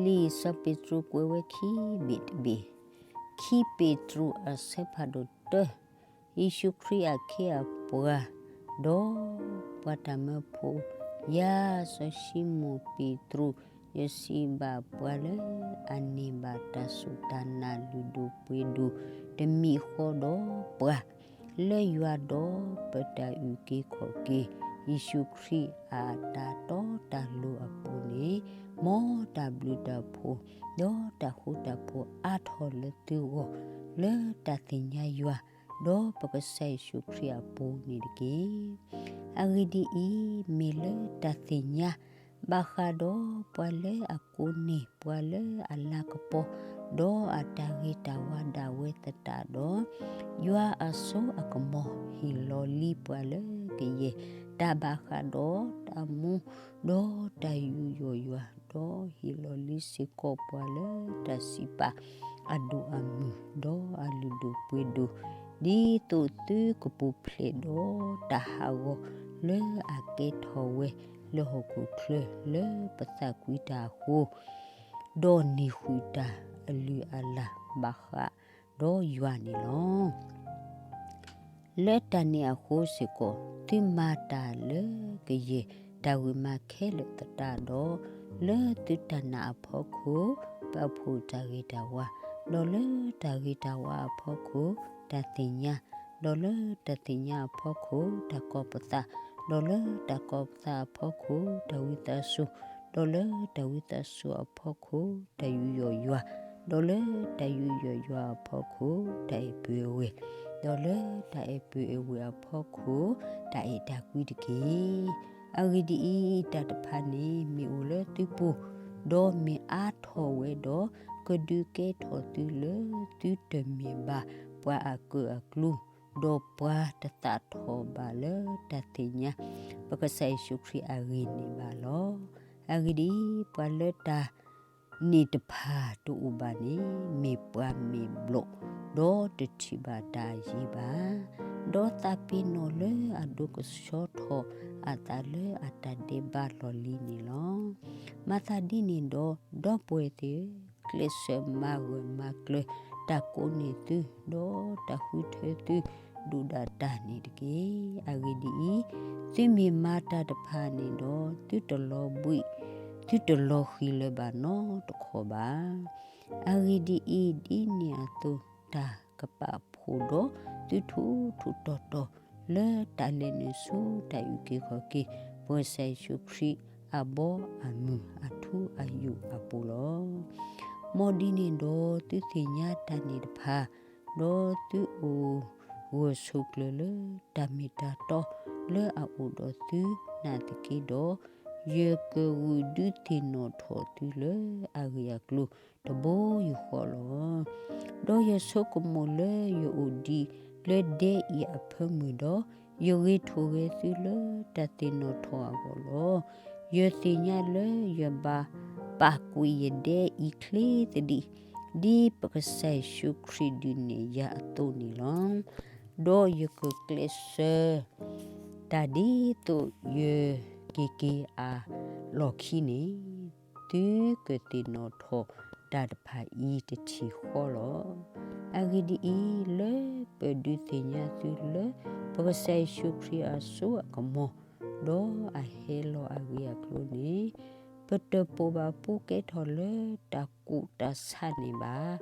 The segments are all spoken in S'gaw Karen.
လံာ်စီၤပ့းတရူးကွဲးဝဲခံဘ့ၣ်တဘ့ၣ်, ခံပ့းတရူးအဆၢဖးဒိၣ်တၢ, ယ့ၣ်ၡူးခရံာ်အခ့အပှၤ, ဒီးပှၤတၢ်မၢဖိ, ယၤစီၤၡံမိၣ်ပ့းတရူး, ယစံးဘၣ်ပှၤလၢအန့ၢ်ဘၣ်တၢ်စူၢ်တၢ်နာ်လုၢ်ဒိၣ်ပှ့ၤဒိၣ် တမံၤဃီဒီးပှၤ လၢယွၤဒီးပတၢ်အုၣ်က့ၤခီၣ်က့ၤ ယ့ၣ်ၡူးခရံာ်အတၢ်တီတၢ်လိၤအပူၤန့ၣ်, မ်တၢ်ဘျုးတၢ်ဖှိၣ် ဒီးတၢ်ဃူတၢ်ဖိးအါထီၣ်လၢသုဂီၢ် လၢတၢ်သ့ၣ်ညါယွၤ ဒီးပကစၢ်ယ့ၣ်ၡူးခရံာ်အပူၤန့ၣ်တက့ၢ်. အဂ့ၢ်ဒ်အံၤ, မ့ၢ်လၢတၢ်သ့ၣ်ညါ ဘၣ်ဃးဒီးပှၤလၢအကိးန့ၢ်ပှၤလၢအလၤကပီၤ, ဒီးအတၢ်ဂ့ၤတၢ်ဝါဒၣ်ဝဲသတးဒီး, ယွၤအစိအကမီၤဟ့ၣ်လီၤလံပှၤလၢကယဲၢ်တၢ်ဘၣ်ဃးဒီးတၢ်မူ, ဒီးတၢ်ယူးယီၣ်ယွၤ, ဒီးဟ့ၣ်လီၤလံစ့ၢ်ကီးပှၤလၢတၢ်စံးပာ်အဒိၣ်အမုၢ်, ဒီးအလုၢ်ဒိၣ်ပှ့ၤဒိၣ်, ဒ်သိးသုကပူၤဖျဲးဒီးတၢ်ဟးဂီၤလၢအကဲထီၣ်ဝဲလၢဟီၣ်ခိၣ်ချၢလၢပသးကွံတၢ်အဃိ, ဒီးန့ၢ်ဃုာ်တၢ်အလုၢ်အလၢ်ဘၣ်ဃးဒီးယွၤန့ၣ်လီၤ. လၢတၢ်န့ၣ်အဃိစ့ၢ်ကီး, သုမၤတၢ်လၢကယဲၢ်တၢ်ဂ့ၤမးခဲလၢာ်သတးဒီး, လၢသုတၢ်နာ်အဖီခိၣ်, ပာ်ဖှိၣ်တၢ်ဂ့ၤတၢ်ဝါ, ဒီးလၢတၢ်ဂ့ၤတၢ်ဝါအဖီခိၣ်, တၢ်သ့ၣ်ညါ, ဒီးလၢတၢ်သ့ၣ်ညါအဖီခိၣ်, တၢ်ကီၢ်ပသး, ဒီးလၢတၢ်ကီၢ်ပသးအဖီခိၣ်, တၢ်ဝံသးစူၤ, ဒီးလၢတၢ်ဝံသးစူၤအဖီခိၣ်, တၢ်ယူးယီၣ်ယွၤ, ဒီးလၢတၢ်ယူးယီၣ်ယွၤအဖီခိၣ်, တၢ်အဲၣ်ပၢၤအဝဲၢ်, ဒီးလၢတၢ်အဲၣ်ပၢၤအဝဲၢ်အဖီခိၣ်, တၢ်အဲၣ်တၢ်ကွံတက့ၢ်. အဂ့ၢ်ဒ်အံၤ, တၢ်တဖၣ်န့ၣ်မ့ၢ်အိၣ်လၢသုပူၤ, ဒီးမ့ၢ်အါထီၣ်ဝဲဒီး, ကဒုးကဲထီၣ်သုလၢသုတမ့ၢ်ဘၣ်ပှၤအကၢၣ်အကျူ, ဒီးပှၤတသးထီၣ်ဘၣ်လၢတၢ်သ့ၣ်ညါ ပကစၢ်ယ့ၣ်ၡူးခရံာ်အဂ့ၢ်န့ၣ်ဘၣ်လီၤ. အဂ့ၢ်ဒ်အံၤ, ပှၤလၢတၢ်န့ၣ်တဖၣ်တအိၣ်ဘၣ်န့ၣ်, မ့ၢ်ပှၤမဲာ်ဘျီၣ်, ဒီးတထံၣ်ဘၣ်တၢ်အယံၤဘၣ်, ဒီးသးပ့ၤနီၣ်လၢအဒိကဆှီထီၣ်အသးလၢအတၢ်ဒဲးဘးလီၢ်လံၤန့ၣ်လီၤ. မၤသးဒ်န့ၣ်ဒီး, ဒီပုၢ်ဝဲၢ်သ့ၣ်ဧၢ, ကျဲးစၢးမၤဂၢၢ်မၤကျၢၤတၢ်ကိးန့ၢ်သု, ဒီးတၢ်ဃုထၢသုဒုၣ်ဒါတၢ်န့ၣ်တက့ၢ်. အဂ့ၢ်ဒ်အံၤ, သုမ့ၢ်မၤတၢ်တဖၣ်န့ၣ်ဒီး, သုတလီၤဘှံး, သုတလီၤဃံၤလၢၤဘၣ်နီတခီၣ်ဘၣ်. အဂ့ၢ်ဒ်အံၤ, ဒ်န့ၣ်အသိး, တၢ်ကပာ်ဖှိၣ်ဒီးသုထူးထူးတီၤတီၤ လၢတၢ်လဲၤနုာ်ဆူတၢ်အုၣ်က့ၤခီၣ်က့ၤ ပကစၢ်ယ့ၣ်ၡူးခရံာ်အဘီအမုၢ် အထူအယိာ်အပူၤလီၤ. မ်ဒ်န့ၣ်ဒီး, သုသ့ၣ်ညါတၢ်န့ၣ်တဖၣ်, ဒီးသုအိၣ်ဂၢၢ်ဆိးကျၢၤလၢတၢ်မ့ၢ်တၢ်တီ လၢအအိၣ်ဒီးသုနာ်သက့ဒီး, ယကဂုာ်ဒုးသ့ၣ်နီၣ်ထီၣ်သုလၢအဂ့ၢ်အကျိၤတဘိယူၢ်ဃီလီၤ. ဒီးယဆိကမိၣ်လၢယအိၣ်ဒံးလၢဒဲအံၤအဖၢမုၢ်ဒီး, ယဂ့ၤထီၣ်ဂဲၤသုလၢတၢ်သ့ၣ်နီၣ်ထီၣ်အဂီၢ်လီၤ. ယသ့ၣ်ညါလၢယဘၣ်ပာ်ကွံာ်ယဒဲအံၤချ့သဒံး, ဒ်ပကစၢ်ယ့ၣ်ၡူးခရံာ်ဒုးနဲၣ်ယၤအသိးန့ၣ်လီၤ. ဒီးယကကျဲးစၢး တၢ်ဒ်သိးယက့ၤက့ၤအလီၢ်ခံန့ၣ်, သုကသ့ၣ်နီၣ်ထီၣ်တၢ်တဖၣ်အံၤတထံၣ်ဃီလီၤ. အဂ့ၢ်ဒ်အံၤ, လၢပဒုးသ့ၣ်ညါသုလၢ ပကစၢ်ယ့ၣ်ၡူးခရံာ်အစိအကမီၤ, ဒီးအဟဲလီၤအဂ့ၢ်အကျိၤန့ၣ်, ပတပိာ်ဘၣ်ပူၤကဲထီၣ်လၢတၢ်ကူးတၢ်ဆးန့ၣ်ဘၣ်.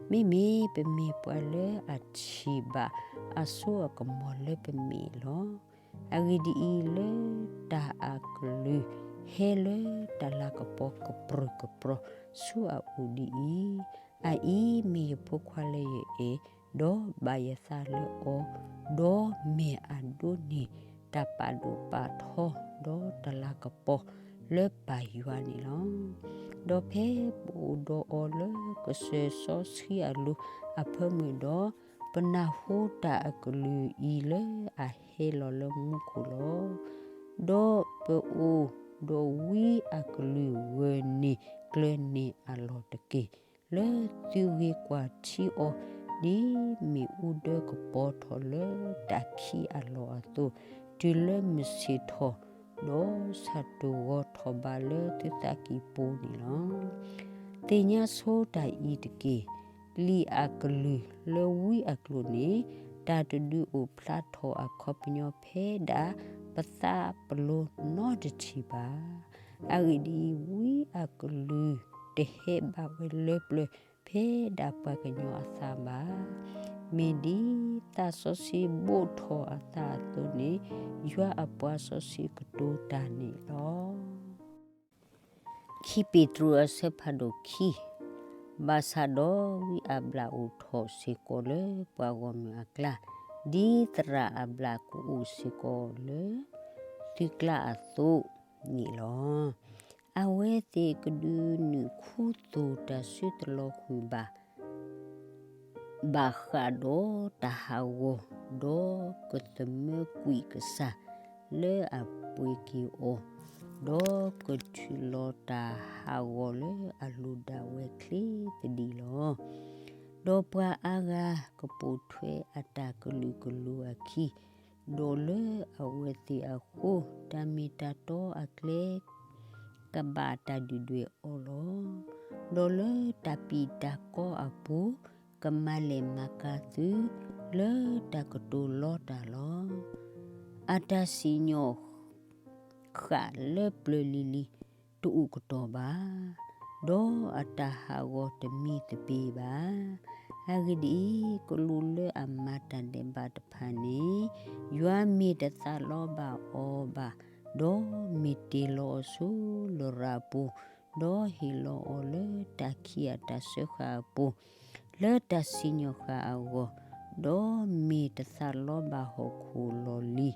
မ့မ့ၢ်ပမ့ၢ်ပှၤလၢအထံၣ်ဘၣ်အစိအကမီၤလၢပမ့ၢ်လီၤ. အဂ့ၢ်ဒ်အံၤ, လၢတၢ်အကလုၢ်ဟဲလၢတၢ်လၤကပီၤကပြုၢ်ကပြီၤဆူအအိၣ်ဒ်အံၤ, အအံၤမ့ၢ်ယဖိခွါလၢယအဲၣ်, ဒီးဘၣ်ယသးလၢအီၤ, ဒီးမ့ၢ်အဒိးန့ၢ်တၢ်ပာ်ဒိၣ်ပာ်ထီ, ဒီးတၢ်လၤကပီၤလၢပၢ်ယွၤန့ၣ်လီၤ. ဒီးဖဲပအိၣ်ဒီးအီၤလၢကစၢၢ်စီဆှံအလိၤအဖၢမုၢ်ဒီး, ပနၢ်ဟူတၢ်အကလုၢ်အံၤလၢအဟဲလီၤလၢမူခိၣ်လီၤ. ဒီးပအိၣ်ဒီးဝံအကလုၢ်ဂၢၢ်န့ၢ်ကျၢၤန့ၢ်အလီၢ်တက့ၢ်. လၢသုဂ့ၤကွၢ်ထံအီၤ, ဒ်မ့ၣ်အူဒၢကပီၤထီၣ်လၢတၢ်ခံးအလီၢ်အသိး, တုၤလၢမုၢ်ဆ့ၣ်ထီၣ် ဒီးဆၣ်တိၢ်ဂီၤထီၣ်ဘးလၢသုသးကံၢ်ပူၤန့ၣ်လီၤ. သ့ၣ်ညါဆိတၢ်အံၤတက့ၢ်. လံာ်အကလုၢ်လၢဝံအကျိာ်န့ၣ် တၢ်တဒုးအိၣ်ဖျါထီၣ်အခီပညီဖဲဒၣ်ပသးပလီၤနီတထံၣ်ဘၣ်. အဂ့ၢ်ဒ်အံၤ, ဝံအကလုၢ်တဟဲဘၣ်ဝဲလၢပျၢၤဖဲဒၣ်ပှၤကညီအသးဘၣ်. မ့ၢ်ဒ်သးစီဆှံဘိးထီၣ်အသးအသိးန့ၣ် ယွၤအပှၤစီဆှံကတိၤတၢ်န့ၣ်လီၤ. ခံပ့းတရူးအဆၢဖးဒိၣ်ခံ, ဘၣ်ဆၣ်ဒီးဝံအဘျၣ်အိၣ်ထီၣ်စ့ၢ်ကီးလၢပှၤဂီၢ်မုၢ်အကျါ, ဒ်သရၣ်အဘျၣ်ကအိၣ်စ့ၢ်ကီးလၢသုကျါအသိးန့ၣ်လီၤ. အဝဲသ့ၣ်ကဒုးနုာ်ခူသူၣ်တၢ်စုတလီၤဃုာ်ဘၣ် ဘၣ်ဃးဒီးတၢ်ဟးဂီၤ, ဒီးကသမၢကွံာ်ကစၢ်လၢအပှ့ၤက့ၤအီၤ, ဒီးကထုးလီၤတၢ်ဟးဂီၤလၢအလိၤဒၣ်ဝဲချ့သဒံးလီၤ. ဒီးပှၤအါဂၤကပိာ်ထွဲအတၢ်ကလုာ်ကလိၤအခံ, ဒီးလၢအဝဲသ့ၣ်အဃိ တၢ်မ့ၢ်တၢ်တီအကျဲ ကဘၣ်တၢ်ဒုၣ်ဒွဲၣ်အီၤလီၤ. ဒီးလၢတၢ်ပံာ်တၢ်ကီအပူၤ ကမၤလဲၢ်မၤကၤသုလၢတၢ်ကတိၤလီတၢ်လီၤ. အတၢ်စံၣ်ညီၣ်ဃၣ်လၢပျၢၤလံၤလံၤ တအိၣ်ကတီၢ်ဘၣ်, ဒီးအတၢ်ဟးဂီၤတမံသပ့ၤဘၣ်. အဂ့ၢ်ဒ်အံၤ, ကလူးလၢအမၤတၢ်ဒဲးဘးတဖၣ်န့ၣ် ယွၤမ့ၢ်တသးလီဘၣ်အီၤဘၣ်, ဒီးမ့ၢ်တ့ၢ်လီၤအီၤဆူလရာ်ပူၤ, ဒီးဟ့ၣ်လီၤအီၤလၢတၢ်ခံးအတၢ်စၢဃာ်အပူၤ, လၢတၢ်စံၣ်ညီၣ်ဃၣ်အဂီၢ်, ဒီးမ့ၢ်တသးလီဘၣ်ဟီၣ်ခိၣ်လီၢ်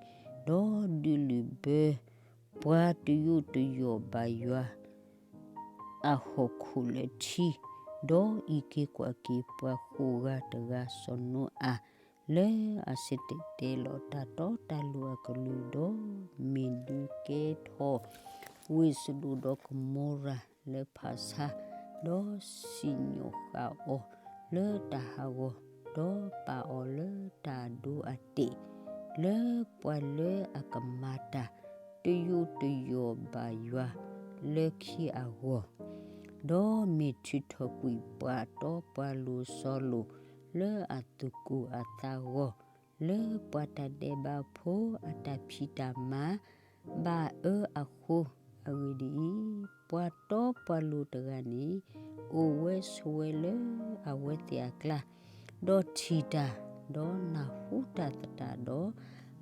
လံၤ, ဒီးဒုးလုၢ်ဘၢ ပှၤတယူးတယီၣ်ဘၣ်ယွၤ အဟီၣ်ခိၣ်လၢထံ, ဒီးအံးက့ၤကွၢ်က့ၤပှၤဃိးဂၤတဂၤစီၤနိအၤ လၢအစံၣ်တဲၤတဲလီၤတၢ်တီတၢ်လိၤအကလုၢ်, ဒီးမ့ၢ်ဒုးကဲထီၣ်ဝ့ၢ်စဒိၣ်ဒီးကမိၤရၤလၢဖၣ်ဆါ, ဒီးစံၣ်ညီၣ်ဃၣ်အီၤလၢတၢ်ဟးဂီၤ, ဒီးပာ်အီၤလၢတၢ်အဒိအတဲာ်, လၢပှၤလၢအကမၤတၢ်တယူးတယီၣ်ဘၣ်ယွၤလၢခံအဂီၢ်, ဒီးမ့ၢ်ထုးထီၣ်ကွံာ်ပှၤတီပှၤလိၤစီၤလိာ်လၢအသူၣ်ကိၢ်အသးဂီၢ်, လၢပှၤတၢ်ဒဲးဘးဖိအတၢ်ဖံးတၢ်မၤဘၣ်အၢအဃိ, အဂ့ၢ်ဒ်အံၤ, ပှၤတီပှၤလိၤတဂၤန့ၣ် အိၣ်ဝဲဆိးဝဲလၢအဝဲသ့ၣ်အကျါ, ဒီးထံၣ်တၢ်, ဒီးနၢ်ဟူတၢ်သတးဒီး,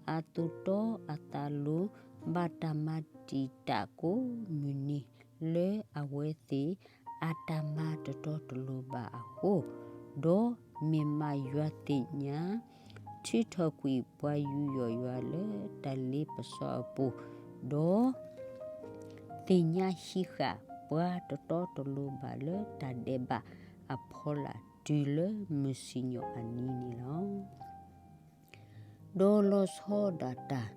အသူၣ်တီအသးလိၤဘၣ်တၢ်မၤတံာ်တာ်ကိးမုၢ်နံၤလၢအဝဲသ့ၣ်အတၢ်မၤတတီတလိၤဘၣ်အဃိ, ဒီးမ့ၢ်မးယွၤသ့ၣ်ညါ ထုးထီၣ်ကွံာ်ပှၤယူးယီၣ်ယွၤလၢတၢ်လ့ပစီအပူၤ, ဒီး သ့ၣ်ညါဟံးဃာ်ပှၤတတီတလိၤဘၣ်လၢတၢ်ဒဲးဘးအဖီလာ်တုၤလၢမုၢ်စံၣ်ညီၣ်အနံၤန့ၣ်လီၤ. ဒီးလီၤဆီဒၣ်တၢ်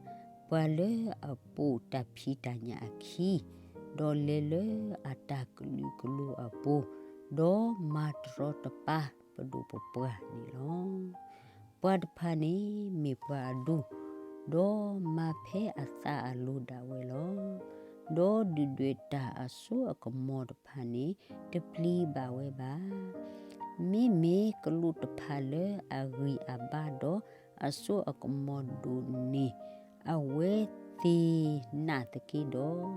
ပှၤလၢအပိာ်တၢ်ဖံးတၢ်ညၣ်အခံ, ဒီးလဲၤလၢအတၢ်ကလုာ်ကလိၤအပူၤ, ဒီးမၤတရီတပါပဒိၣ်ပပှၢ်န့ၣ်လီၤ. ပှၤတဖၣ်န့ၣ်မ့ၢ်ပှၤအဒူၣ်, ဒီးမၤဖဲအသးအလိၤဒၣ်ဝဲလီၤ. ဒီးဒုၣ်ဒွဲၣ်တၢ်အစိအကမီၤတဖၣ်န့ၣ် တပျံၤဘၣ်ဝဲဘၣ်. မ့မ့ၢ်ကလူးတဖၣ်လၢအဂံၢ်အဘါဒီးအစိအကမီၤဒိၣ်န့ၣ်, အဝဲသ့ၣ်နာ်သက့ဒီး,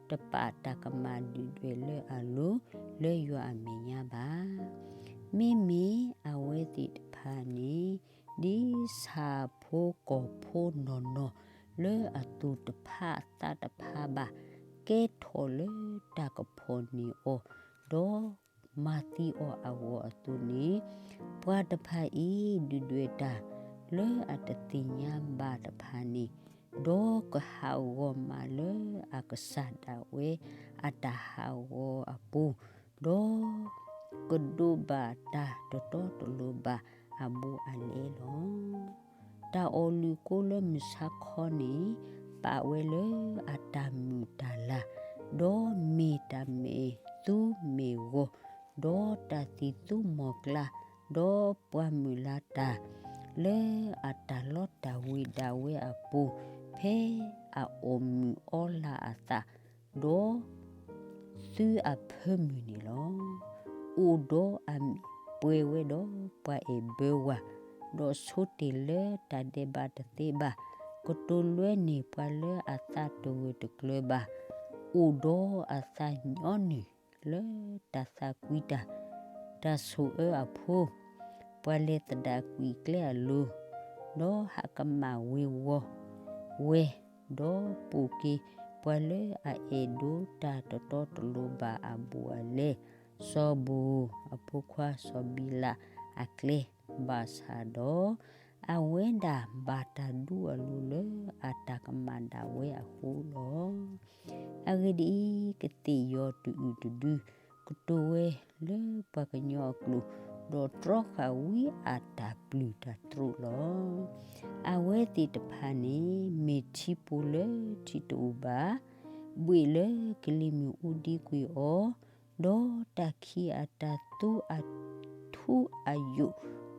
တပာ်တၢ်ကမၣ်ဒုၣ်ဒွဲၣ်လၢအလိၤလၢယွၤအမဲာ်ညါဘၣ်. မ့မ့ၢ်အဝဲသ့ၣ်တဖၣ်န့ၣ် ဒ်ဆၣ်ဖိကီၢ်ဖိနီၢ်နီၢ်လၢအသူၣ်တဖးသးတဖးဘၣ်, ကဲထီၣ်လၢတၢ်ကဖီၣ်န့ၢ်အီၤ, ဒီးမၤသံအီၤအဂီၢ်အသိးန့ၣ်, ပှၤတဖၣ်အံၤဒုၣ်ဒွဲၣ်တၢ်လၢအတသ့ၣ်ညါဘၣ်တဖၣ်န့ၣ်, ဒီးကဟးဂီၤမးလၢအကစၢ်ဒၣ်ဝဲအတၢ်ဟးဂီၤအပူၤ, ဒီးကဒိးဘၣ်တၢ်တတီတလိၤဘၣ်အဘူးအလဲလီၤ. တၢ်အီၣ်လုၢ်ကိလၢမုၢ်ဆါခီန့ၣ် ပာ်ဝဲလၢအတၢ်မုာ်တၢ်လၤ, ဒီးမ့ၢ်တၢ်မဲာ်သူမဲာ်ဂီၤ, ဒီးတၢ်သံၣ်သူမီၢ်ကျါ, ဒီးပှၤမုၢ်လၢ်တၢ်လၢအတၢ်လီတၢ်ဝ့ၤဒၣ်ဝဲအပူၤ, ဖဲအအီၣ်မုာ်အီလၤအသး, ဒီးသုအဖၢမုၢ်န့ၣ်လီၤ. အိၣ်ဒီးအမ့ၢ်ပှဲၤဝဲဒီးပှၤအဲၣ်ဘၢဝၤ, ဒီးဆိတ့ၢ်လၢတၢ်ဒဲးဘးတသ့ဘၣ်, ကတိၤလွဲန့ၢ်ပှၤလၢအသးတဂၢၢ်တကျၢၤဘၣ်, အိၣ်ဒီးအသးညီနုၢ်လၢတၢ်သးကွံတၢ်, တၢ်ဆိၣ်အၢအဖိ, ပှၤလဲၤသဒၣ်ကွံာ်ကျဲအလိၤ, ဒီးဟးကမၣ်ဝ့ၤဝီၤဝဲ, ဒီးပိာ်က့ၤပှၤလၢအအဲၣ်ဒိးတၢ်တတီတလိၤဘၣ်အဘူးအလဲ, စီၤဘိၣ်အဖိခွါ စီၤဘံလးအကျဲ, ဘၣ်ဆၣ်ဒီး အဝဲဒၣ်ဘၣ်တၢ်ဒူအလိၤလၢအတၢ်ကမၣ်ဒၣ်ဝဲအဃိလီၤ. အဂ့ၢ်ဒ်အံၤ, ကသ့ၣ်ယီၤတအုၣ်တဒု, ကတိၤဝဲလၢပှၤကညီအကျိာ်, ဒီးတြီဃာ်ဝံအတၢ်ပျုၢ်တၢ်တြူးလီၤ. အဝဲသ့ၣ်တဖၣ်န့ၣ် မ့ၢ်ထံဖိလၢထံတအိၣ်ဘၣ်, ဘှ့ၣ်လၢကလံၤမုၢ်အူဒံကွံာ်အီၤ, ဒီးတၢ်ခံးအတၢ်သူအယိာ်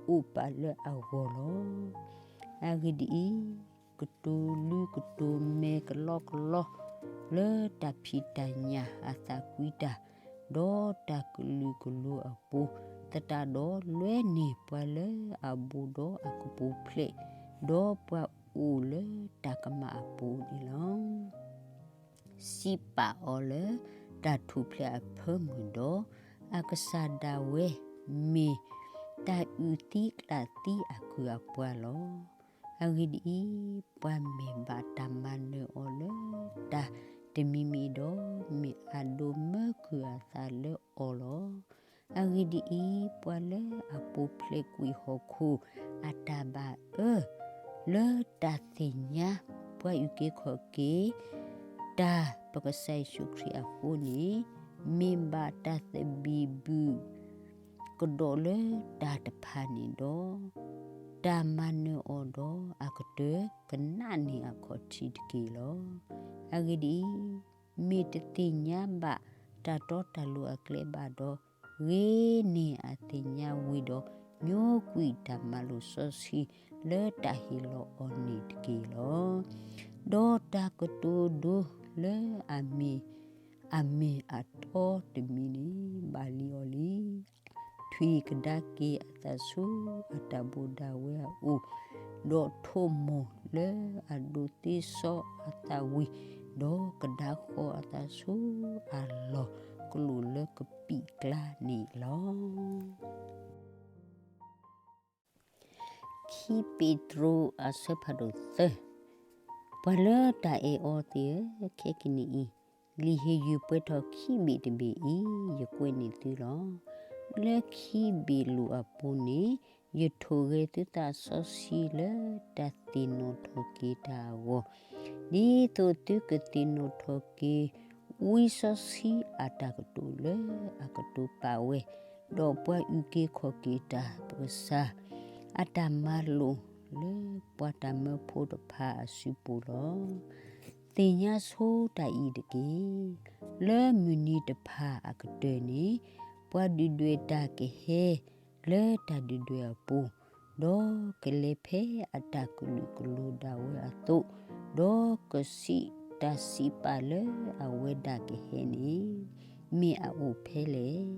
အိၣ်ပာ်လၢအဂီၢ်လီၤ. အဂ့ၢ်ဒ်အံၤ, ကတိၤလုကတိၤမဲာ်ကလီကလီ လၢတၢ်ဖံးတၢ်ညၣ်အသးကွံတၢ်, ဒီးတၢ်ကလုာ်ကလိၤအပူၤသတးဒီး လွဲန့ၢ်ပှၤလၢအဘူးဒီးအကပူၤဖျဲး, ဒီးပှၤအိၣ်လၢတၢ်ကမၣ်အပူၤန့ၣ်လီၤ. စံးပာ်အီၤလၢတၢ်ထူၣ်ဖျဲးအဖၢမုၢ်ဒီး, အကစၢ်ဒၣ်ဝဲ မ့ၢ်တၢ်အုၣ်သံကျၣ်သံအကုၢ်အပှၤလီၤ. အဂ့ၢ်ဒ်အံၤ, ပှၤမ့ၢ်ဘၣ်တၢ်မၤနၢၤအီၤလၢတၢ်တမံၤမံၤဒီး, မ့ၢ်အဒိးမၢကုၢ်အသးလၢအီၤလီၤ. အဂ့ၢ်ဒ်အံၤ, ပှၤလၢအပူၤဖျဲးကွံာ်ဟီၣ်ခိၣ်အတၢ်ဘၣ်အၢ, လၢတၢ်သ့ၣ်ညါပှၤအုၣ်က့ၤခီၣ်က့ၤတၢ် ပကစၢ်ယ့ၣ်ၡူးခရံာ်အဃိန့ၣ်, မ့ၢ်ဘၣ်တၢ်သဘံၣ်ဘုၣ် ကဒီးလၢတၢ်တဖၣ်န့ၣ်ဒီး, တၢ်မၤနၢၤအီၤဒီးအကတၢၢ်ကနးန့ၢ်အခီၣ်ထံးတက့ၢ်လီၤ. အဂ့ၢ်ဒ်အံၤ, မ့ၢ်တသ့ၣ်ညါဘၣ်တၢ်တီတၢ်လိၤအကျဲဘၣ်ဒီး, ဂ့ၤန့ၢ်အသ့ၣ်ညါဝံၤဒီး, ညိကွံာ်တၢ်မၤလိာ်စီဆှံလၢတၢ်ဟ့ၣ်လီၤအီၤန့ၣ်တက့ၢ်လီၤ. ဒီးတၢ်ကတိၤဒိလၢအမ့ၢ် အမ့ၢ်အတီတမံၤန့ၣ် ဘၣ်လံအီၤလံ. ထွံၣ်ကဒါက့ၤအသးဆူအတၢ်ဘိးဒၣ်ဝဲအအိၣ်, ဒီးထိၣ်မိၢ်လၢအဒိးသ့စီအသးဝံၤ, ဒီးကဒါဃီၤအသးဆူအလီၢ်ကျိၣ်လၢကပံာ်ကျါန့ၣ်လီၤ. ခံပ့းတရူး အဆၢဖးဒိၣ်သၢ. ပှၤလၢတၢ်အဲၣ်အီၤသ့ၣ်ဧၢ, ခဲကနံၣ်အံၤ လံာ်ဟ့ၣ်ယုၢ်ပှဲၤထီၣ်ခံဘ့ၣ်တဘ့ၣ်အံၤ ယကွဲးန့ၢ်သုလီၤ. လၢခံဘ့ၣ်လိာ်အပူၤန့ၣ် ယထိၣ်ဂဲၤသုသးစီဆှံလၢတၢ်သ့ၣ်နီၣ်ထီၣ်က့ၤတၢ်အဂီၢ်, ဒ်သိးသုကသ့ၣ်နီၣ်ထီၣ်က့ၤ ဝံစီဆှံအတၢ်ကတိၤလၢအကတိၤပာ်ဝဲ, ဒီးပှၤအုၣ်က့ၤခီၣ်က့ၤတၢ်ပကစၢ် အတၢ်မၤလိာ်လၢပှၤတၢ်မၢဖိတဖၣ်အစုပူၤလီၤ. သ့ၣ်ညါဆိတၢ်အံၤတက့ၢ်. လၢမုၢ်နံၤတဖၣ်အကတၢၢ်န့ၣ် ပှၤဒုၣ်ဒွဲၣ်တၢ်ကဟဲလၢတၢ်ဒုၣ်ဒွဲၣ်အပူၤ, ဒီးကလဲၤဖဲအတၢ်ကလုာ်ကလိၤဒၣ်ဝဲအသိး, ဒီးကစံးတၢ်စံးပာ်လၢအဝဲဒၣ်ကဟဲန့ၣ် မ့ၢ်အအိၣ်ဖဲလဲၣ်.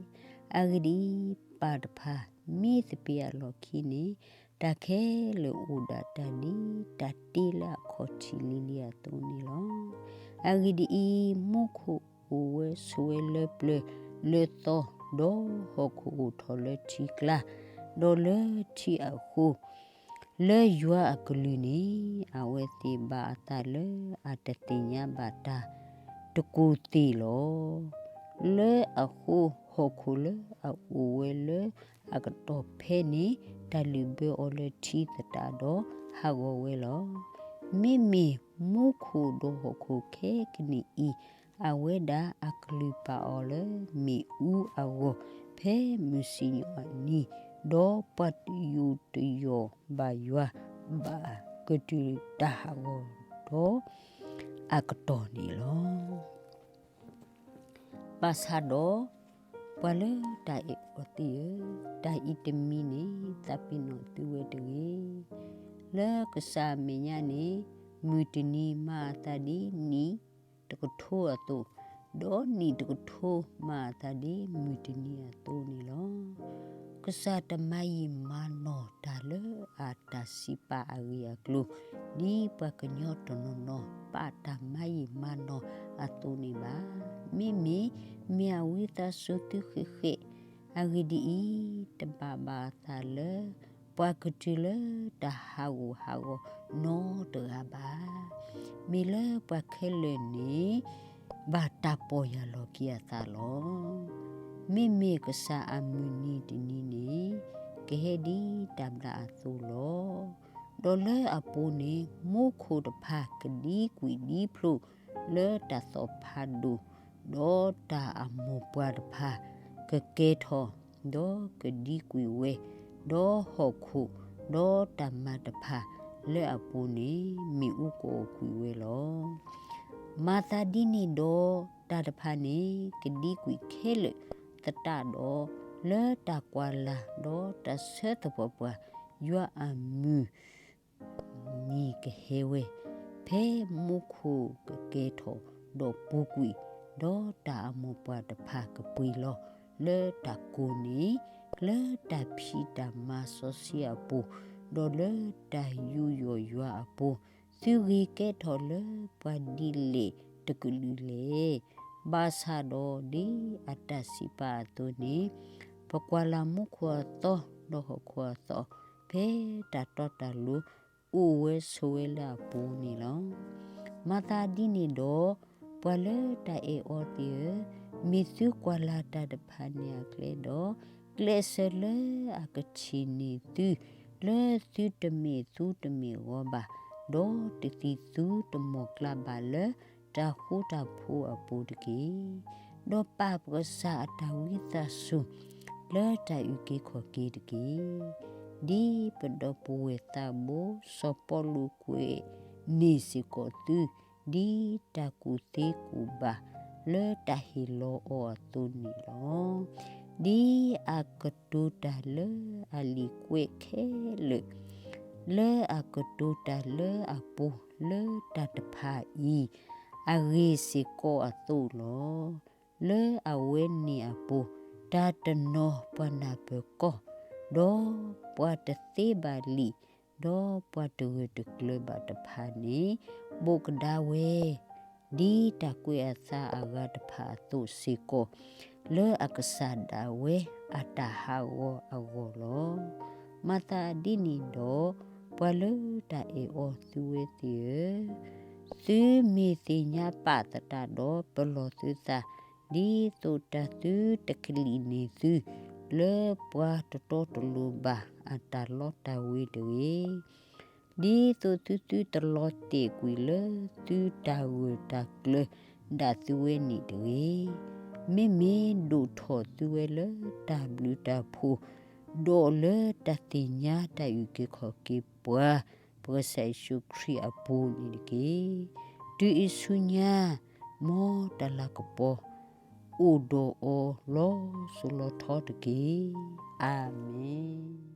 အဂ့ၢ်ဒ်အံၤ, ပၢ်တဖၣ်မ့ၢ်သပ့ၤအလီၢ်ခံန့ၣ် တၢ်ခဲလၢာ်အိၣ်ဒၣ်တၢ်ဒ်တၢ်တ့လၢအခီၣ်ထံးလံၤလံၤအသိးန့ၣ်လီၤ. အဂ့ၢ်ဒ်အံၤ, မူခိၣ်အိၣ်ဝဲဆိးဝဲလၢပျၢၤလၢသီ, ဒီးဟီၣ်ခိၣ်အိၣ်ထီၣ်လၢထံကျါ, ဒီးလၢထံအဃိ, လၢယွၤအကလုၢ်န့ၣ် အဝဲသ့ၣ်ဘၣ်အသးလၢအတသ့ၣ်ညါဘၣ်တၢ်တကူၣ်သ့ၣ်လီၤ. လၢအဃိဟီၣ်ခိၣ်လၢအအိၣ်ဝဲလၢအကတီၢ်ဖဲန့ၣ် တၢ်လုၢ်ဘၢအီၤလၢထံသတးဒီးဟးဂီၤဝဲလီၤ. မ့မ့ၢ်မူခိၣ်ဒီးဟီၣ်ခိၣ်ခဲကနံၣ်အံၤ, အဝဲဒၣ်အကလုၢ်ပာ်အီၤလၢမ့ၣ်အူအဂီၢ် ဖဲမုၢ်စံၣ်ညီၣ်အနံၤ, ဒီးပှၤတယူးတယီၣ်ဘၣ်ယွၤ ဘၣ်ကတုၤတၢ်ဟးဂီၤဒီးအကတီၢ်န့ၣ်လီၤ. ဘၣ်ဆၣ်ဒီး ပှၤလၢတၢ်အဲၣ်အီၤသ့ၣ်ဧၢ, တၢ်အံၤတမံၤန့ၣ် သးပ့ၤနီၣ်သုဝဲတဂ့ၤ. လၢကစၢ်အမဲာ်ညါန့ၣ် မုၢ်တနံၤမၤအသးဒ်နံၣ်တကထိအသိး, ဒီးနံၣ်တကထိမၤအသးဒ်မုၢ်တနံၤအသိးန့ၣ်လီၤ. ကစၢ်တမၤယံာ်မၤနီၢ်တၢ်လၢအတၢ်စံးပာ်အဂ့ၢ်အကျိၤ, ဒ်ပှၤကညီတနီၤနီၤပာ်တၢ်မၤယံာ်မၤနီၢ်အသိးန့ၣ်ဘၣ်. မ့မ့ၢ်မ့ၢ်အဝံသးစူၤသုဃဲးဃဲး, အဂ့ၢ်ဒ်အံၤ, တဘၣ်ဘၣ်အသးလၢ ပှၤကတုၤလၢတၢ်ဟးဂူာ်ဟးဂီၤနီတဂၤဘၣ်. မ့ၢ်လၢပှၤခဲလၢာ်န့ၣ် ဘၣ်တၢ်ပီၢ်ယၢ်လီၤက့ၤအသးလီၤ. မ့မ့ၢ်ကစၢ်အမုၢ်နံၤတနံၤန့ၣ် ကဟဲဒ်တၢ်ဘျၣ်အသိးလီၤ. ဒီးလၢအပူၤန့ၣ် မူခိၣ်တဖၣ်ကဒံကွံာ်ဒံဖျိးလၢတၢ်သီၣ်ဖးဒိၣ်, ဒီးတၢ်အမိၢ်ပှၢ်တဖၣ်ကကဲထီၣ်, ဒီးကဒံကွံာ်ဝဲ, ဒီးဟီၣ်ခိၣ်, ဒီးတၢ်မၤတဖၣ်လၢအပူၤန့ၣ် မ့ၣ်အူကအီၣ်ကွံာ်ဝဲလီၤ. မၤသးဒ်န့ၣ်ဒီး တၢ်တဖၣ်န့ၣ် ကဒံကွံာ်ခဲလၢာ်သတးဒီး, လၢတၢ်ကွၢ်လၢ်, ဒီးတၢ်ဆၢသပှၢ်ပှၢ်, ယွၤအမုၢ် နံၤကဟဲဝဲ, ဖဲမူခိၣ်ကကဲထီၣ်ဒီးပူၤကွံာ်, ဒီးတၢ်အမိၢ်ပှၢ်တဖၣ်ကပှ့ၤလီၤလၢတၢ်ကိၢ်န့ၣ်, လၢတၢ်ဖံးတၢ်မၤစီဆှံအပူၤ, ဒီးလၢတၢ်ယူးယီၣ်ယွၤအပူၤ, သုဂ့ၤကဲထီၣ်လၢပှၤဒ်လဲၣ်တကလုာ်လဲၣ်. ဘၣ်ဆၣ်ဒီးဒ်အတၢ်စံးပာ်အသိးန့ၣ်, ပကွၢ်လၢ်မူခိၣ်အသီ, ဒီးဟီၣ်ခိၣ်အသီ, ဖဲတၢ်တီတၢ်လိၤအိၣ်ဝဲဆိးဝဲလၢအပူၤန့ၣ်လီၤ. မၤသးဒ်န့ၣ်ဒီး, ပှၤလၢတၢ်အဲၣ်အီၤသ့ၣ်ဧၢ, မ့ၢ်သုကွၢ်လၢ်တၢ်တဖၣ်န့ၣ်အကျဲဒီး, ကျဲးစၢးလၢအကဆံၣ်န့ၢ်သု, လၢသုတမ့ၢ်သူတမ့ၢ်ဂီၤဘၣ်, ဒီးတသံၣ်သူတမီၢ်ကျါဘၣ်လၢတၢ်ဃူတၢ်ဖိးအပူၤတက့ၢ်. ဒီးပာ်ပကစၢ်အတၢ်ဝံသးစူၤ လၢတၢ်အုၣ်က့ၤခီၣ်က့ၤတက့ၢ်. ဒ်ပဒီပုၢ်ဝဲၢ်သးဘိစီၤပီလူးကွဲးန့ၣ်စ့ၢ်ကီးသု, ဒ်တၢ်ကူၣ်သ့ကူၣ်ဘၣ် လၢတၢ်ဟ့ၣ်လီၤအီၤအသိးန့ၣ်လီၤ. ဒ်အကတိၤတၢ်လၢအလံာ်ကွဲးခဲလၢာ်, လၢအကတိၤတၢ်လၢအပူၤလၢတၢ်တဖၣ်အံၤအဂ့ၢ်စ့ၢ်ကီးအသိးလီၤ. လၢအဝဲန့ၣ်အပူၤ, တၢ်တနီၤပှၤနၢ်ပၢၢ်ကီၢ်, ဒီးပှၤတသ့ဘၣ်လံာ်, ဒီးပှၤတဂၢၢ်တကျၢၤဘၣ်တဖၣ်န့ၣ်, ဘိးကဒါဝဲ, ဒ်တၢ်ကွဲးအသးအဂၤတဖၣ်အသိးစ့ၢ်ကီး, လၢအကစၢ်ဒၣ်ဝဲအတၢ်ဟးဂီၤအဂီၢ်လီၤ. မၤသးဒ်န့ၣ်ဒီး, ပှၤလၢတၢ်အဲၣ်အီၤသုဝဲသ့ၣ်ဧၢ, သုမ့ၢ်သ့ၣ်ညါပာ်သတးဒီးပလီၢ်သုသး, ဒ်သိးတၢ်သုတကလံၣ်န့ၢ်သု, လၢပှၤတတီတလိၤဘၣ်အတၢ်လီတၢ်ဝ့ၤတဂ့ၤ, ဒ်သိးသုသုတလီၤတဲာ်ကွံာ်လၢသုတၢ်ဂၢၢ်တၢ်ကျၢၤဒၣ်သုဝဲန့ၣ်တဂ့ၤ. မ့မ့ၢ်ဒိၣ်ထီၣ်သုဝဲလၢတၢ်ဘျုးတၢ်ဖှိၣ်, ဒီးလၢတၢ်သ့ၣ်ညါတၢ်အုၣ်က့ၤခီၣ်က့ၤပှၤ, ပကစၢ်ယ့ၣ်ၡူးခရံာ်အပူၤန့ၣ်တက့ၢ်. တုၤအံၤဆူညါ, မ်တၢ်လၤကပီၤ အိၣ်ဒီးအီၤလီၤစိၤလီၤထီတက့ၢ်. အၤမ့ၣ်.